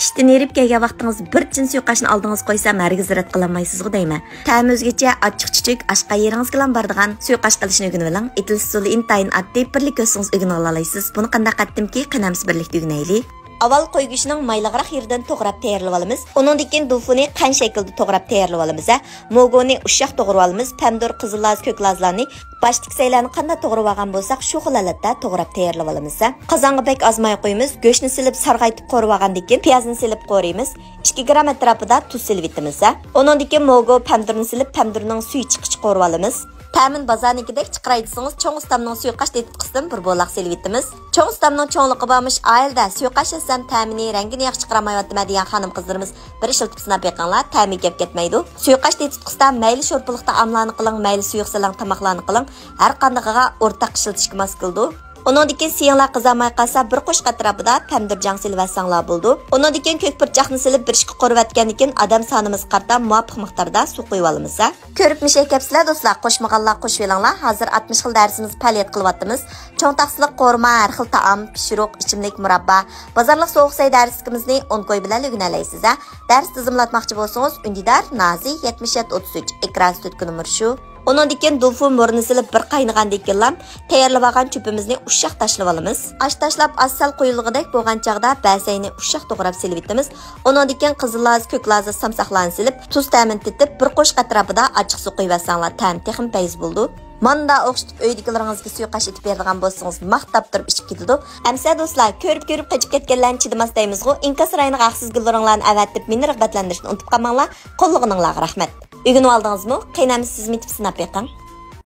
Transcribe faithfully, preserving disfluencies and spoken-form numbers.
ئىشتىن ھېرىپ كەلگەن ۋاقتىڭىزدا بىر چىن سۇيۇقئاشنى ئالدىڭىزغا قويسام، ھەرگىز رەت قىلالمايسىزغۇ دەيمەن. تەمى ئۆزگىچە، ئاچچىق چۈچۈك، ئاشقا يېرىڭىزگىلا بارىدىغان سۇيۇقئاش قىلىشنى ئۆگىنىۋېلىڭ. ئېتىلىش ئۇسۇلى ئىنتايىن ئاددىي، بىرلا كۆرسىڭىز ئۆگىنىۋالالايسىز. بۇنى قانداق قىلاتتىمكى، قېنى ئەمىسە بىرلىكتە ئۆگىنەيلى. ئاۋۋال قوي گۆشىنىڭ مايلىقراق يېرىدىن توغراپ تەييارلىۋالىمىز. ئۇنىڭدىن كېيىن دۇفۇنى قەنت شەكىلدە توغراپ تەييارلىۋالىمىز ھە. موگونى ئۇششاق توغرىۋالىمىز. پەمىدۇر، قىزىل لاز، كۆك لازلارنى باشتىكى سەيلەرنى قانداق توغرىۋالغان بولساق، شۇ خىل ھالەتتە توغراپ تەييارلىۋالىمىز ھە. قازانغا بەك ئاز ماي قۇيىمىز. گۆشنى سېلىپ سارغايتىپ قورۇۋالغاندىن كېيىن، پىيازنى سېلىپ قورۇيمىز. ئىككى گرام ئەتراپىدا تۇز سېلىۋېتىمىز ھە. ئۇنىڭدىن كېيىن موگو، پەمىدۇرنى سېلىپ، پەمىدۇرنىڭ سۈيى چىققىچە قورۇۋالىمىز. تەمىنى بازارنىڭكىدەك چىقىراي دېسىڭىز، چوڭ ئۇستامنىڭ سۇيۇقئاش تېتىتقۇسىدىن بىر بولاق سېلىۋېتىمىز. چوڭ ئۇستامنىڭ چوڭلۇقى بارمىش، ئائىلىدە سۇيۇقئاش ئەتسەم تەمىنى، رەڭگىنى ياخشى چىقىرالمايۋاتىمەن دېگەن خانىم-قىزلىرىمىز بىر ئىشلىتىپ سىناپ بېقىڭلار، تەمى گەپ كەتمەيدۇ. سۇيۇقئاش تېتىتقۇسىدا مەيلى شورپىلىق تائاملارنى قىلىڭ، مەيلى سۇيۇق سېلىڭ تاماقلارنى قىلىڭ، ھەر قاندىقىغا ئورتاق ئىشلىتىشكە ماس كېلىدۇ. ئۇنىڭدىن كېيىن سېيىڭلار قىزارماي قالسا، بىر قوشۇق ئەتراپىدا پەمىدۇر جاڭ سېلىۋەتسەڭلار بولىدۇ. ئۇنىڭدىن كېيىن كۆك پۇرچاقنى سېلىپ، بىر ئىشقا قورۇۋەتكەندىن كېيىن، ئادەم سانىمىزغا قارىتا مۇۋاپىق مىقداردا سۇ قۇيۇۋالىمىز ھە. كۆرۈپ مىشەي كەپسىلە دوستلار، قوشمىغانلار قوشۇۋېلىڭلار. ھازىر ئاتمىش خىل دەرسىمىز پائالىيەت قىلىۋاتىمىز. چوڭ تاخسىلىق قورۇما، ھەر خىل تائام، پىشۇرۇق، ئىچىملىك، مۇراببا، بازارلىق سوغۇق سەي دەرسلىكىمىزنى ئون كوي بىلەن ئۆگىنەلەيسىز ھە. دەرس تىزىملاتماقچى بولسىڭىز، ئۈندىدار نازى يەتمىش يەتتە ئوتتۇز ئۈچ، ئېكران ئۈستىدىكى نومۇر شۇ. ئۇنىڭدىن كېيىن دۇفۇ مۇرىنى سېلىپ بىر قاينىغاندىن كېيىنلا تەييارلىۋالغان چۆپىمىزنى ئۇششاق تاشلىۋالىمىز. ئاش تاشلاپ ئاز سەل قويۇلغۇدەك بولغان چاغدا بەسەينى ئۇششاق توغراپ سېلىۋېتىمىز. ئۇنىڭدىن كېيىن قىزىل لازا، كۆك لازا، سامساقلارنى سېلىپ، تۇز تەمىنى تېتىپ، بىر قوشۇق ئەتراپىدا ئاچچىق سۇ قۇيۇۋەتسەڭلار، تەمى تېخىمۇ پەيز بولىدۇ. مانداق ئوخشىتىپ ئۆيدىكىلىرىڭىزگە سۇيۇقئاش ئېتىپ بېرىدىغان بولسىڭىز، ماختاپ تۇرۇپ ئىچىپ كېتىدۇ. ئەمىسە دوستلار، كۆرۈپ-كۆرۈپ قېچىپ كەتكەنلەرنى چىدىماس دەيمىزغۇ، ئىنكاس رايونىغا ھەقسىز گۈللىرىڭلارنى ئەۋەتىپ، مېنى رىغبەتلەندۈرۈشنى ئۇنتۇپ قالماڭلار. قوللىغىنىڭلارغا رەھمەت. ئۆگىنىۋالدىڭىزمۇ؟ قېنى ئەمىسە سىزمۇ ئېتىپ سىناپ بېقىڭ.